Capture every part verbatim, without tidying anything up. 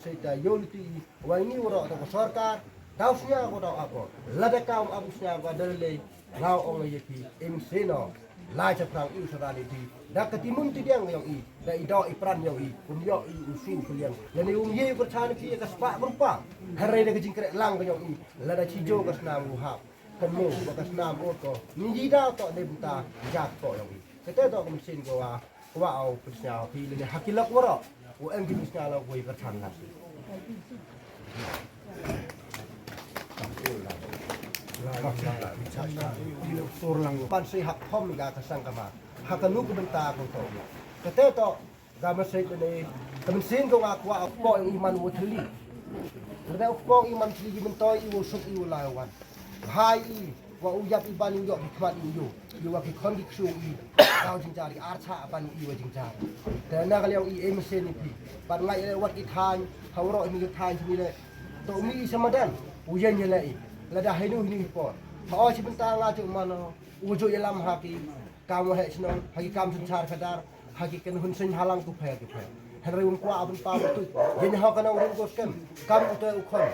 Shisha ïoh luti i, wa ngi waroh to ka sorkar daw sñiaw ko daw ako. Lada kam ap sñiaw ba da lei, nga ong ïa phi, im seno. Lai chaphrang i u sara ni phi, da ka timun tidiang yong i, da i doh i pran yong i, um ïoh i u su u liang. Lane um ye u kyrchan phi ka spah ka rupa. Hynrei da ka jingkhreh lang ka yong i, lada chi jo ka snam u hap. Kan mo ba ka snam ot ko, ni ji daw to ne bynta jak to yong i. Kata to ka mynsiem ko wa, wa au pynsñiaw phi lane ha ki lok waroh. U em ki pynsñiaw la ko i kyrchan la. Pan sei hap hom ga ka sang kama. Ha ka nu ka bynta ko to. Kata to ga message ne ka mynsiem ko nga kwah u pok i man u thli. Lada u pok i man thli ki myntoi i u suk i u lai wan. Hai i wa u yap i ban i u yok ki khmat i u yo. I wa ki khon ki ksu i. Kau jingjar i archa ban i wa jingjar. Te na ka liang i e mynsiem i phi. Ban ngai le wat ki thaiñ, ha waroh i mi ki thaiñ i le. To mi i samadan u yen ye le i. Lada hainu hinu i por. Ha o chi bynta nga ju mano u ju ye lam ha ki kam wa he chnong, ha ki kam synchar khadar, ha ki kan hun seng halang ku phe ku phe. Hynrei um kwah ban pa tu. Yen ha ka nong ring ko skem kam u te u khon.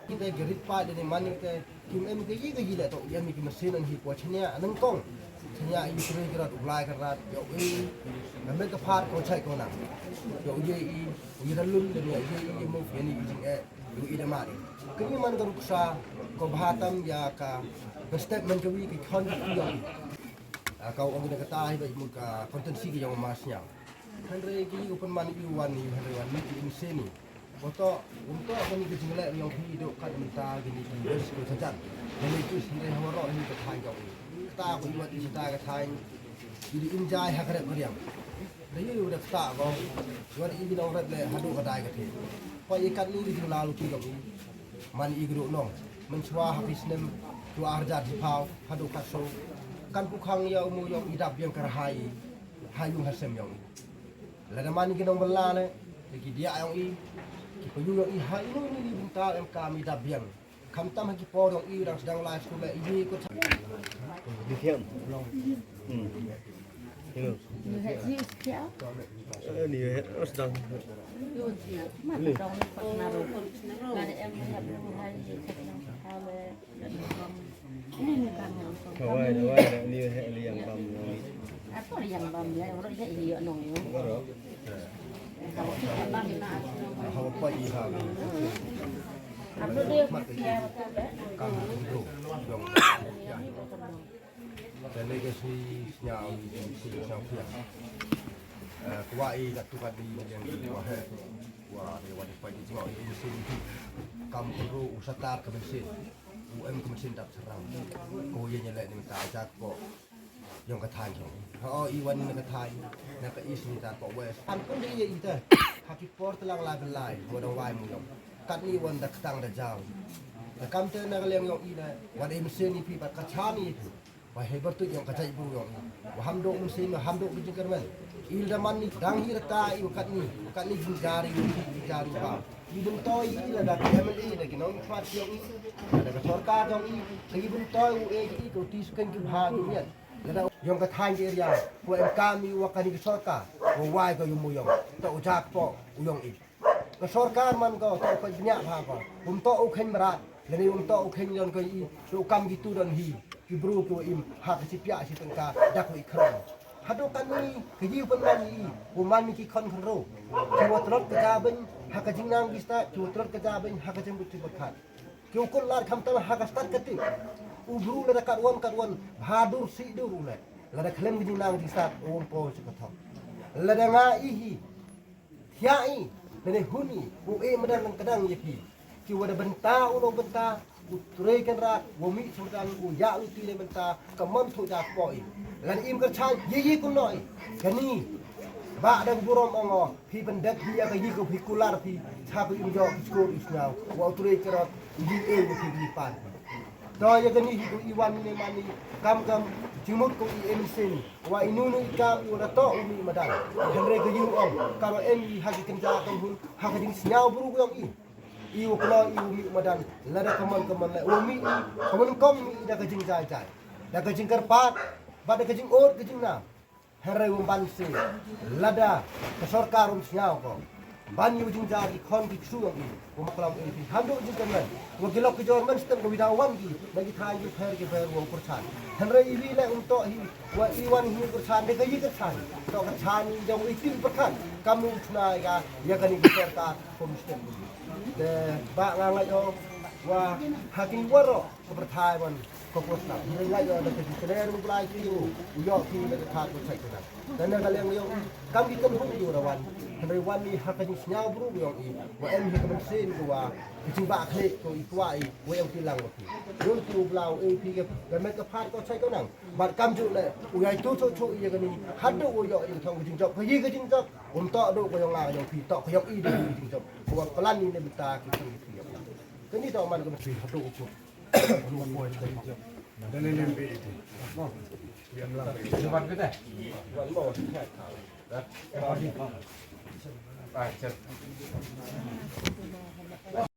Ki te gerit pa de man ki te kim em ke yi ke yi le to, em ki mynsiem an hi ko chnia nang kong. Chnia i tre ki rat u lai ka rat yo i. Nang ka phat ko chai ko nang. Yo ye i u ye da lun de ye i mo ye ni i jing e. Yu i da mari. Kini man ka ruksa ko bha tam ya ka, ka statement ka wi ka khon ka wi. Ah, ka ong da kata hi ba i mut ka kontensi ka yong ma sñiaw. Hynrei ki yu pynman i wan i hynrei wan ni ki in seni. Ko to, um to ka ni ka jingle yong phi do ka mynta ki ni ki bes ko sajan. Ni ki hynrei ha waroh ni ka thaiñ ka wi. Kata ko i wat i sita ka thaiñ. I di in jai ha ka rep ka riang. Da ïoh ïoh da ktah ko. Wan i nong rep le haduh ka dai ka thie. Poi i kat ni i jinglaw luti ka i. Man i gru nong. Mynshuwa ha ki snem dua hajar jiphaw haduh kat so. Kan pu khang ïa u mu ïong i dap biang ka rhai. Ha yung ha sem ïong i. Lada man i ki nong bela le. Ki dia ïong i. Ki payu ïong i ha inu inu i bynta em kam i dap biang. Khamtam ha ki por yong i dang sdang lai skul le i ko. Di thiam. Hmm. Hello. Eh, ni he, oh, sdang. Kawai, kawai, ni he, ni yang bam, ni. Apa yang bam ya? Orang dia iya nong ya. Baru. Apa iya? Apa dia? Ka legacy sñiaw, sñiaw pia. Eh, kwah i da tu ka di yang di kwah he. Kwah de wa de pa di jngoh i mynsiem. Kam kynru u satar ka mynsiem. U em ka mynsiem dap sarang. Ko ye ñialeh ni mynta jak ko. Yong ka thaiñ yong. Ha o i wan na ka thaiñ. Na ka east ni tar ko west. An kun de ye i te. Ha ki por tlang lai belai. Wa dang wai mu yong. Kat ni wan da ktang da jaw. Da kam te na ka liang yong i na. Wa de mynsiem i phi ba ka chan i phi. Wa hei bertuit yong ka jait bru yong i. Wa ham dok mynsiem, wa ham dok ka jingkyrmen. Il da man ni dang hi rta i wa kat ni, wa kat ni jingjar i, jingjar i wa. I bun toi i la da ka M L A, da ki nongchwat yong i, la da ka sorkar yong i, la i bun toi u e i ka u ti sken ki bha ki miat. La da yong ka thaiñ ki area, wa em kam i wa kat ni ka sorkar, wa wai ka yong mu yong, ta u jak po u yong i. Ka sorkar man ko, to u pynbniah bha ko. Um to u kheiñ mrad, lane um to u kheiñ don ko i, to kam kitu don hi, ki bru ki wa im, ha ka chipiah chi tyngka, da ko i khrong. Haduh katni, ka ji u pynman i, u man ki khon khynru. Ki wa tlot ka jabeiñ, ha ka jingnang ki stad, ki wa tlot ka jabeiñ, ha ka jingbut ki wa khat. Ki wa kut lad khamtam ha ka stad ka tip. U bru lada kat wan, kat wan, bha dur si dur u leh. Lada khlem ka jingnang ki stad, u um po chi ka thok. Lada nga i hi, Thiah i, lane hun i, u e madan lang kadang ïa phi. Ki wa da bynta u long bynta, u trei kynrad, wa mih sumdan, u ïa u ti le bynta, ka mon thu ja kpo i. Lane im kyrchan, ye ye kun no i. Kani, ba da burom ong o, phi pyndep phi ïa ka yi ko phi kular phi, cha ko im jok, skur i sñiaw, wa u trei kynrad, u yi e u phi yi pan. To ïa kani hi ko i wan ne mani, kam kam, jingmut ko i e mynsiem. Wa inu nu i kam i wa da to u mih madan. Hynrei ka yu ong, ka ro em i ha ki kynja ka hun, ha ka jingsñiaw bru yong i. I wa kno i u mih madan, lada ka mon ka mon le, u mih i, ka mon kong mih i da ka jingjai jai. Da ka jingkyrpad, ba da ka jingot ka jingnam. Hynrei um ban si, lada ka sorkar um sñiaw ko. Ban ïoh jingjar ki khon ki ksiew ïong i. Wa ma klam i phi haduh jingkmen. Wa ki lok ki jor mynstep ka wi da wan ki. Na ki thaiñ ki pher ki pher wa u kyrchan. Hynrei i wi leh um toh hi. Wa i wan hi u kyrchan de ka i kyrchan. Toh kyrchan i jong i tim pyrkhat. Kam u chna ïa ïa kani ki sorkar kum step. De ba nga ngai ong wa ha ki waroh ka pyrthai wan ka pyrthai. Hynrei ngai ong da ka jingkren u Blai ki u ïoh ki da ka thad u chai ka. Dan na ka liang ïoh kam ki kan hung ïoh rawan. Hynrei wan ni ha ka jingsngew bru ïong i wa em hi ka mynsiem ka wa ka jingbah khlieh ka i kwah i wa ïong ki lang wa ki. Ïong ki u Blai u e phi ka met ka phad ka chai ka nang. Bad kam ju le u ïai tu chu chu ïa kani haduh u ïoh ïa ka thong ka jingjop ka ïa ka jingjop. Um toh duh ka ïong la ka ïong phi toh ka ïong i duh ka jingjop. Ka wa plan ni ne bynta ki thong ki phi ïong. Kani toh man ka mynsiem haduh u kut.